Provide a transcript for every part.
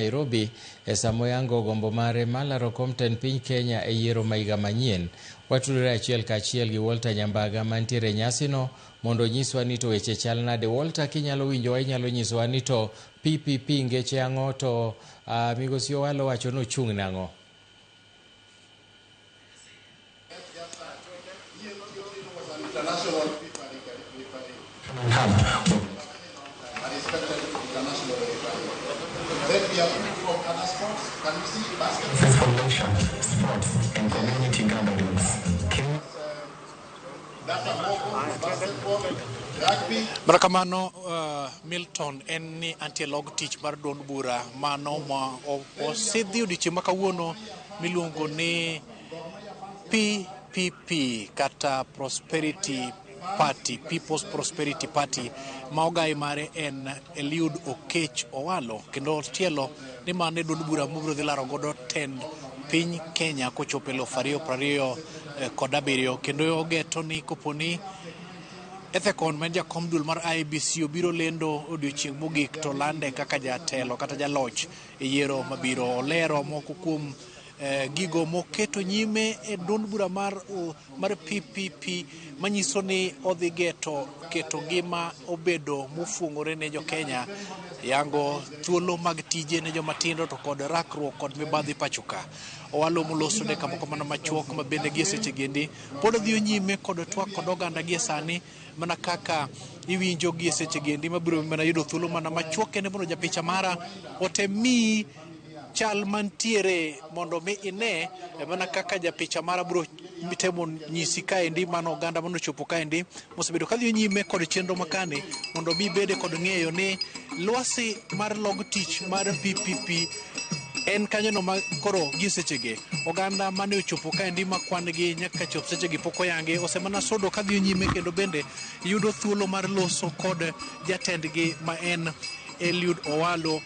Nairobi e sama oyango gombo mare mar laro kom tend piny Kenya e yiero ma higa manyien. Watudore achiel kachiel gi Walter Nyambaga mantiere e nyasino mondo onyiswa ni to weche chal nade. Walter, kinyalo winjowa inyalo nyisowa ni to PPP ngeche ang'o to migosi Owalo wacho ni ochung' nang'o? Mana kamano Milton en ni antie log tich mar duond bura mano ma osidhi odiochieng' ma kawuono miluongo ni PPP kata Prosperity Party, People's Prosperity Party ma ogai mare en Eliud Okech Owalo kendo tielo ni mano e duond bura mobiro dhi laro godo tend piny Kenya kochopo 2027 kendo ogeto ni koponi Ethekon ma en jakom duol mar IEBC obiro lendo odiochieng' mogik to lande kaka jatelo kata jaloch e yiero mabiro. Olero moko kuom gigo moketo nyime e duond bura mar PPP manyiso ni odhi geto keto ngima obedo mofuong'ore ne jo Kenya, yango thuolo mag tije ne joma tindo to kod rakruok kod mibadhi pacho ka. Owalo moloso dakika moko mana machuok ma bende gie seche gendi pod odhi nyime kod twak kod oganda gie sani mana kaka iwinjo gie seche gendi mabiro mana yudo thuolo mana machuok kende mondo japicha mara otem miyi chal mantiere mondo mi ine mana kaka japicha mara biro temo nyisi kaendi mano oganda manochopo kaendi mosebedo kadhi nyime kod chenro makani mondo mi ibede kod ng'eyo ni lwasi mar log tich mar PPP en kanyono ma koro gie sechegi oganda mane ochopo kaendi ma kwan gi nyaka chop sechegi pok oyangi osemana sodo kadhi nyime kendo bende yudo thuolo mar loso kod jatendgi ma en Eliud Owalo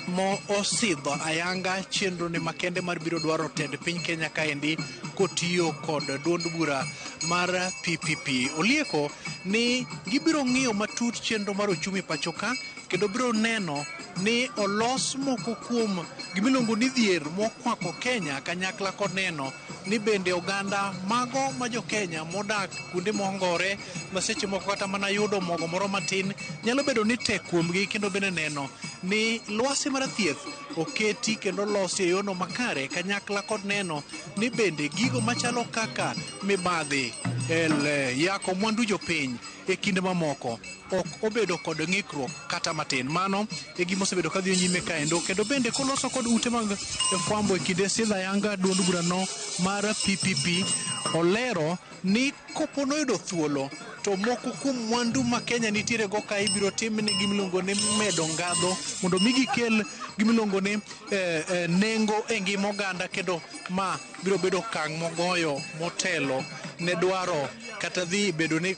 mo osidho ayanga chenro ne makende mar biro dwaro tend piny Kenya kaendi kotiyo kod duond bura mar PPP. Olieko ni gibiro ng'iyo matut chenro mar ochumi pacho ka kendo biro neno ni olos moko kuom gimiluongo ni dhier mokwako Kenya kanyakla kod neno ni bende oganda mago ma jo Kenya modak kuonde mohongore ma seche moko kata mana yudo mogo moro matin nyalo bedo ni tek kuomgi kendo bende neno ni lwasi mar thieth oketi kendo losi e yono makare kanyakla kod neno ni bende gigo machalo kaka mibadhi, yako mwandu jopiny e kinde mamoko ok obedo kod ng'ikruok kata matin. Mano e gima osebedo kadhi nyime kaendo kendo bende koloso kod ute mag fwambo e kinde sidho ayanga duond burano mar PPP olero ni kopo noyudo thuolo to moko kuom mwandu ma Kenya nitiere go ka ibiro tim ni gimiluongo ni medo ngadho mondo mi gikel gimiluongo ni nengo e ngima oganda kendo ma biro bedo okang' mogoyo motelo ne dwaro kata dhi bedo ni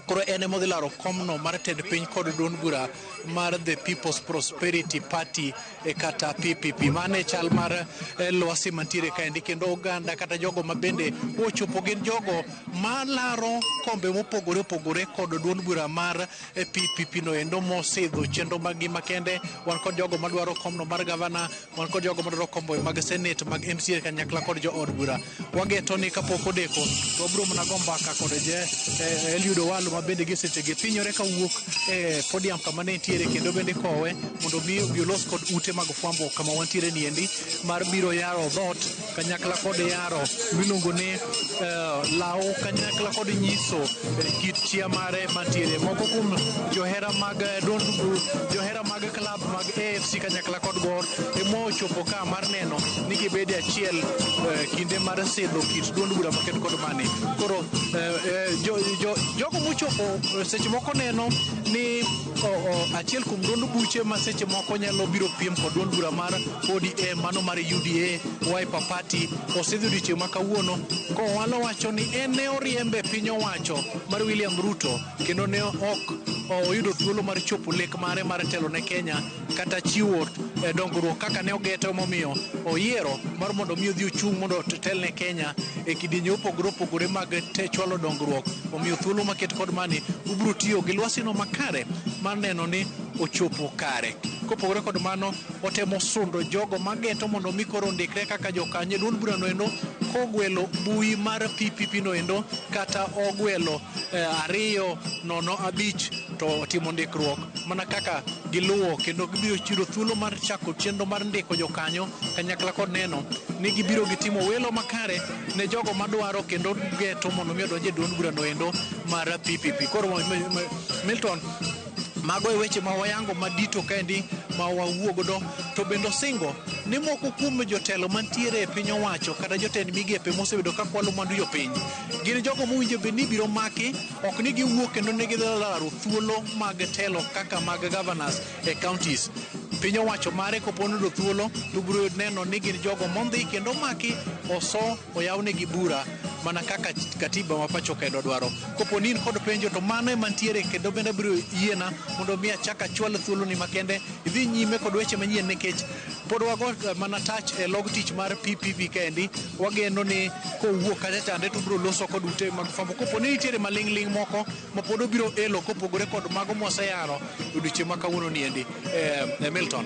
koro en ema odhi laro komno mar tend piny kod duond bura mar The People's Prosperity Party kata PPP. Mano e chal mar lwasi mantiere kaendi kendo oganda kata jogo ma bende ochopo gin jogo malaro kombe mopogore opogore kod duond bura mar PPP no endo mosidho chenro maggi makende. Wan kod jogo madwaro komno mar gavana, wan kod jogo madwaro kombe mag senate, mag MCA kanyakla kod jo od bura. Wageto ni kapok odeko to wabiro mana go mbaka kod Eliud Owalo ma bende gie sechegi pinyore kawuok e podium kama ne entiere kendo bende kowe mondo mi obi olos kod ute mag fwambo kama wantiere niendi mar biro yaro dhoot kanyakla kod yaro miluongo ni law kanyakla kod nyiso kit chia mare mantiere. Moko kuom johera mag johera mag klab mag AFC kanyakla kod Gor ema ochopo ka mar neno ni gibede achiel kinde mar sidho kit duond bura maked kod mani. Koro jogo mochopo seche moko neno ni achiel kuom duond buche ma seche moko nyalo biro piem kod duond bura mar ODM mano mar UDA Wiper Party osidhi odiochieng' ma kawuono kowalo wacho ni en ne oriembe piny owacho mar William Ruto kendo ne ok oyudo thuolo mar chopo lek mare mar telo ne Kenya kata chiwo dongruok kaka ne ogeto momiyo oyiero mar mondo mi odhi ochung' mondo otel ne Kenya e kidienje mopogore opogore mag chwalo dongruok. Omiyo thuolo maket kod mani ubiro tiyo gi lwasino makare mar neno ni ochopo kare. Kopogore kod mano, otemo sundo jogo mageto mondo mi koro ondikre kaka jokanyo e duond burano endo, kogwelo mbui mar PPP no endo kata ogwelo 2 0 5 to otimo ndikruok mana kaka giluwo, kendo gibiro chiwo thuolo mar chako chenro mar ndiko jokanyo kanyakla kod neno ni gibiro gitimo welo makare ne jogo madwaro kendo geto mondo mi odonj e duond burano endo mar PPP. Koro Milton, mago e weche ma wayango madito kaendi ma wawuogodo, to bende osingo ni moko kuom jotelo mantiere e piny owacho kata jotend migepe mosebedo ka kwalo mwandu jopiny gin jogo mowinjo bed ni ibiro maki, ok ni giwuok kendo ne gidhi laro thuolo mag telo kaka mag governors e counties. Piny owacho mare kopo noyudo thuolo to biro neno ni gin jogo mondhi kendo maki oso oyawnegi bura mana kaka katiba ma pacho kae dwaro. Kopo ni in kod penjo to mano ema ntiere, kendo bende biro yiena mondo mi achak achwal thuoloni makende idhi nyime kod weche manyien, nikech pod wago mana tach e log tich mar PPP kaendi. Wageno ni kowuok kacha chande to biro loso kod ute mag fwambo kopo ni nitiere maling'ling' moko ma pod obiro elo kopogore kod mago mwaseyaro odiochieng' ma kawuono ni endi. Milton.